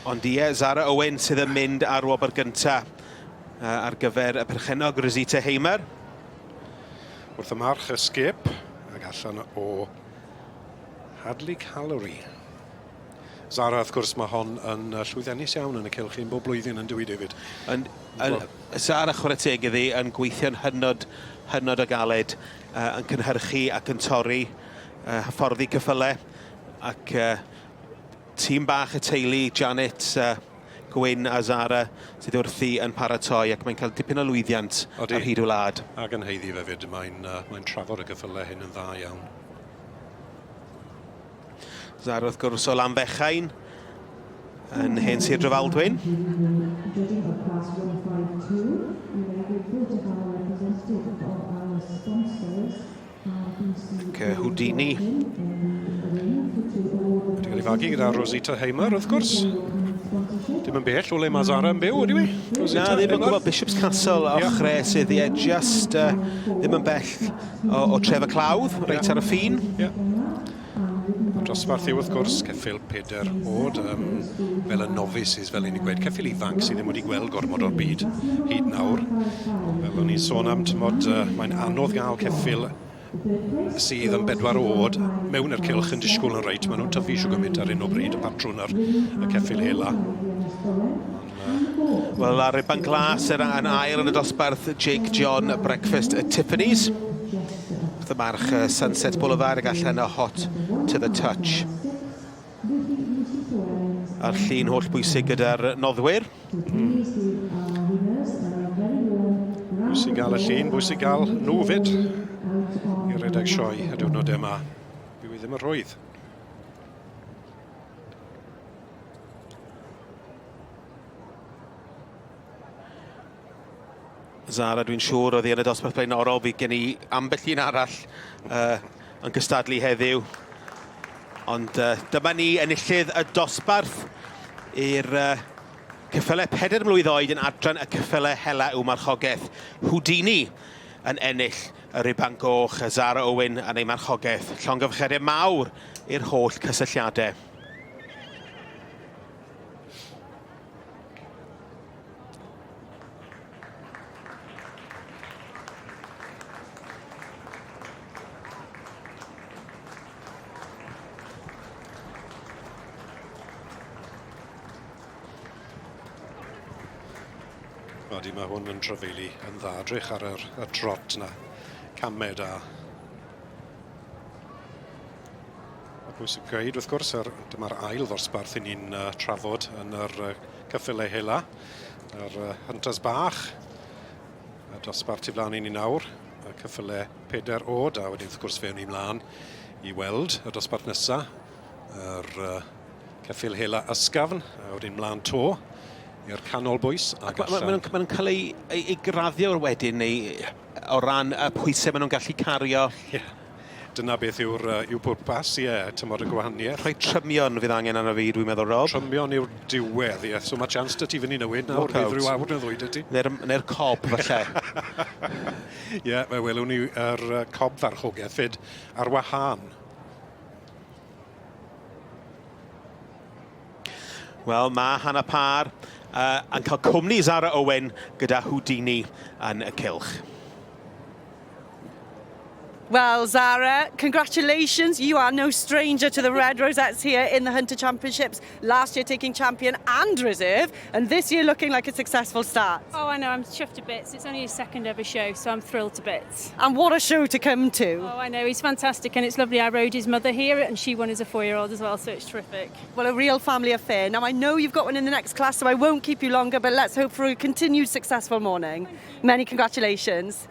Ond ie, Zara Owen sydd yn mynd ar wobr gyntaf ar gyfer y perchennog Rosita Heimer. Wrth y march Escape ac allan o Hadley Calorie. Zara, wrth gwrs, mae hon yn llwyddiannus iawn yn y cylch un bob blwyddyn yn dywi, David? Yn, yn, Zara, chwarae teg iddi, yn gweithio'n hynod, hynod o galed, uh, yn cynhyrchu ac yn torri, uh, hyfforddi cyffylau, ac uh, tîm bach y teulu, Janet, uh, Gwyn a Zara, sydd wrthi yn paratoi, ac mae'n cael dipyn o lwyddiant Odi. ar hyd y wlad. Ac yn haeddu fe fyd, mae'n uh, mae trafod y cyffylau hyn yn dda iawn. Zara wrth gwrs o Lanfechain yn hen Sir Drefaldwyn. Ac Houdini. Wedi cael ei fagu gyda Rosita Heimer, wrth gwrs. Dim yn bell o le mae Zara yn byw, ydy wi? Na, ddim yn gwybod Bishop's Castle ochre yeah. sydd ie, just uh, ddim yn bell o, o Tref y Clawdd, reit ar y ffin. Yeah. Mae'r dosbarth yw wrth gwrs ceffyl peder oed, um, fel y novices fel ni'n gweud, ceffyl ifanc sydd ddim wedi gweld gormod o'r byd hyd nawr. Fel o'n i'n sôn am, tymod, uh, mae'n anodd gael ceffyl sydd yn bedwar oed mewn i'r cylch yn disgwyl yn reit. Maen nhw'n tyfu siw gymaint ar hyn o bryd, y patrwn ar y ceffyl hela. Wel, ar ruban glas yr yn ail yn y dosbarth, Jake John Breakfast at Tiffany's. Wrth y march Sunset Boulevard ag allan o Hot to the Touch. A'r llun holl bwysig gyda'r noddwyr. Mm. Bwysig gael y llun, bwysig gael nhw fyd i redeg sioe y diwrnod yma. Dyw i ddim yn rhwydd. Zara, dwi'n siŵr, oedd hi yn y dosbarth blaenorol. Fydd gen i ambell un arall uh, yn cystadlu heddiw. Ond uh, dyma ni enillydd y dosbarth i'r uh, cyffyle 4 mlwydd oed yn adran y cyffyle hela yw marchogaeth. Houdini yn ennill y ruban goch, Zara Owen yn ei marchogaeth. Llongyfarchiadau mawr i'r holl cysylltiadau. Odi, mae hwn yn trafeili yn dda. Drych ar yr, y trot na. Camed a A pwysig gweud, wrth gwrs, er, dyma'r ail ddosbarth i ni'n uh, trafod yn yr uh, cyffyle hela. Yr uh, Hunters bach, y dosbarth tu flaen i ni nawr, y cyffyle peder oed, a wedyn wrth gwrs fe ni mlaen i weld y dosbarth nesaf, yr uh, ceffyl hela ysgafn, a wedyn mlaen to i'r canol bwys. Ac maen nhw'n ma nhw cael ei, ei, ei graddio wedyn neu o ran y pwysau maen nhw'n gallu cario. Yeah. Dyna beth yw'r uh, yw pwrpas, ie, yeah, tymor y gwahaniaeth. Rhoi trymion fydd angen arno fi, dwi'n meddwl, Rob. Trymion yw'r diwedd, ie. So mae chance dy ti fynd i newid nawr, bydd rhyw awr neu ddwy dy ti. Neu'r neu cob, falle. Ie, yeah, fe welwn ni yr cob farchogaeth fyd ar wahân. Wel, mae Hannah Parr uh, yn cael cwmni Zara Owen gyda Houdini yn y cylch. Well, Zara, congratulations. You are no stranger to the Red Rosettes here in the Hunter Championships. Last year taking champion and reserve, and this year looking like a successful start. Oh, I know, I'm chuffed to bits. It's only his second ever show, so I'm thrilled to bits. And what a show to come to. Oh, I know, he's fantastic, and it's lovely. I rode his mother here, and she won as a four-year-old as well, so it's terrific. Well, a real family affair. Now, I know you've got one in the next class, so I won't keep you longer, but let's hope for a continued successful morning. Many congratulations.